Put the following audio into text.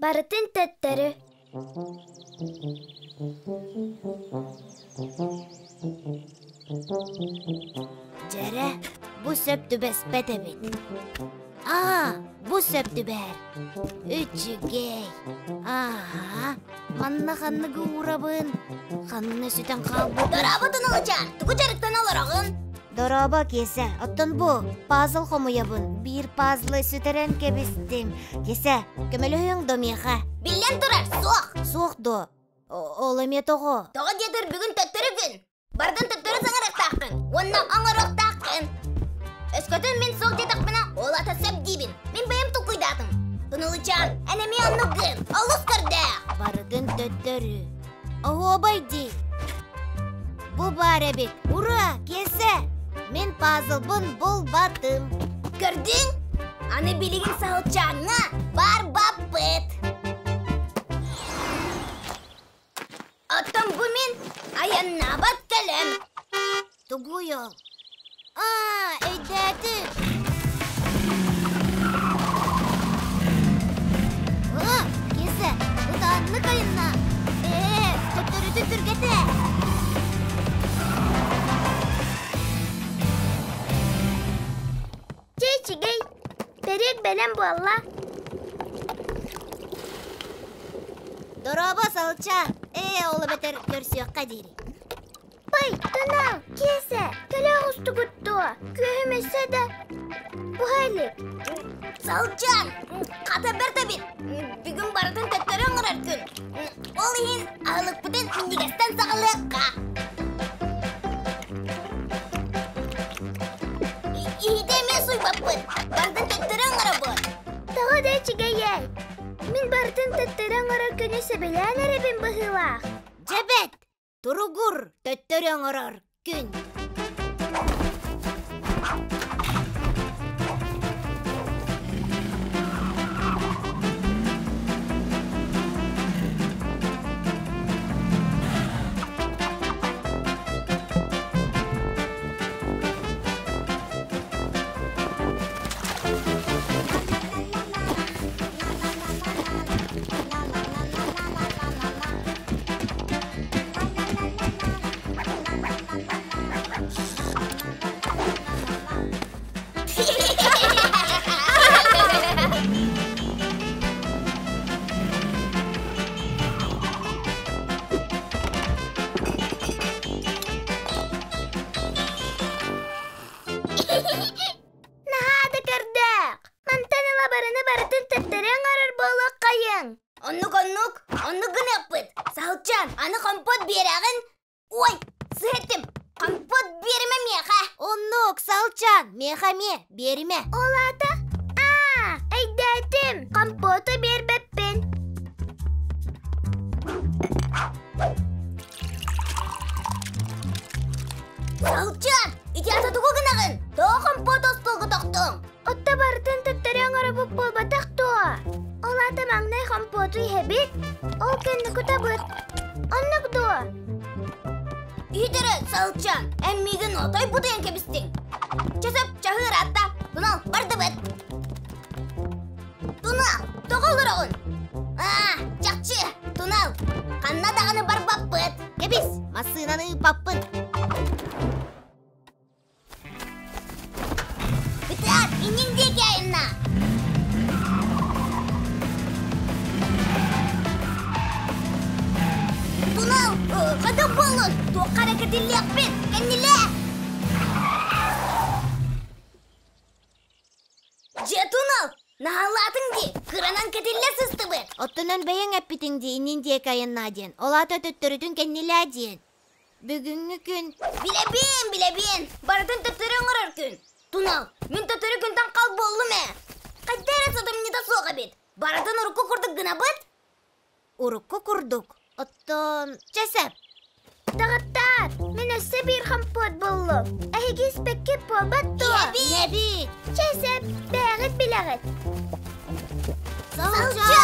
Барытын төттөрү. Дьэрэ, бу сөп түбэспэт эбит. Аа, бу сөп түбэһэр. Үчүгэй. Ааһа, манна ханныгы уурабын? Ханна сүтэн хаалбыт? Дорообо, Туналычаан! Тугу дьарыктана олороҕун? Дорообо, Киэсэ. Оттон бу пазл хомуйабын. Биир пазлы сүтэрэн кэбистим. Киэсэ, көмөлөһүөҥ до миэхэ? Биллэн турар, суох! Суох дуо? Ол эмиэ тоҕо? Тоҕо диэтэр бүгүн төттөрү күн. Бардын төттөрү саҥарыахтааххын уонна оҥоруохтааххын. Өскөтүн мин суох диэтэхпинэ, ол ата сөп диибин. Мин бэйэм толкуйдаатым. Туналычаан, эн эмиэ оннук гын. Олус көрдөөх. Барытын төттөрү. Оһуобай дии. Бу баар эбит. Ура, Киэсэ! Мин пазлбын булбатым. Көрдүҥ? Аны билигин саһылчааҥҥа бар баппыт. Оттон бу мин айаннаабат кэлэм. Тугуй ол? Аа, өйдөөтүм. Аа, Киэсэ, ытааннык айанна. Ээ, төттөрүтүн түргэтэ. Чэй чигэй, бэриэк бэлэм буолла. Дорообо, Салча. Ээ, ол эбэтэр көрсүөххэ диэри. Пай, Тунал, Киэсэ, кэлэ оҕустугут дуо? Күөһүм өссө да буһа илик. Салчан, хата бэрт эбит. Бүгүн барытын төттөрү оҥорор күн. Ол иһин аһылыкпытын минньигэстэн саҕалыахха. Иһитэ эмиэ суйбаппыт. Барытын төттөрү оҥоробут. Тоҕо да үчүгэйэй. Мин барытын төттөрү оҥорор күнү сөбүлээн эрэбин быһыылаах. Дьэбэт, туругур, төттөрү оҥорор күн. Наһаа да көрдөөх! Мантан ыла барыны барытын төттөрү оҥорор буолуоххайыҥ! Оннук оннук, оннук гыныахпыт. Саһылчаан, аны компот биэрэҕин? Ой, сыһыттым, компот биэримэ миэхэ. Оннук, Саһылчаан, миэхэ эмиэ биэримэ. Ол аата? Аа, өйдөөтүм, компоту биэрбэппин. Саһылчаан, ити ата тугу гынаҕын? Тоҕо компот остуолга тохтуҥ? Отто барытын төттөрү оҥоробут буолбатах дуо? Ол аата маҥнай хомпуоту иһэбит, ол кэннэ кутабыт. Оннук дуо? Иһитэрэ, Саһылчаан, эн миигин отой бутуйан кэбистиҥ. Часып, чаһы ыраатта. Тунал, бардыбыт. Тунал, тоҕо олороҕун? Аа, чахчы, Тунал, ханна даҕаны барбаппыт. Кэбис, массыынаны ыыппаппын. Ытыат, инниҥ диэки айанна! Тунал, хата буолун, туохха эрэ кэтиллиэхпит, кэннилээ! Дьэ, Тунал, наһаалаатыҥ дии, кыранан кэтиллэ сыстыбыт. Оттонон бэйэҥ эппитиҥ дии, иннин диэки айаннаа диэн. Ол аата төттөрүтүн кэннилээ диэн. Бүгүҥҥү күн Билэбиэн, билэбиэн, барытын төттөрү оҥорор күн. Тунал, мин төттөрү күнтэн хал буоллум ээ. Хайда эрэ сатамньыта суох эбит. Барытын урукку курдук гынабыт? Урукку курдук. Оттон чэ сөп. Доҕоттоор, мин өссө биир хомпуот буллум. Эһиги испэккит буолбат дуо? Ийэбит! Чэ сөп, бэйэҕит билэҕит. Саһылчаан!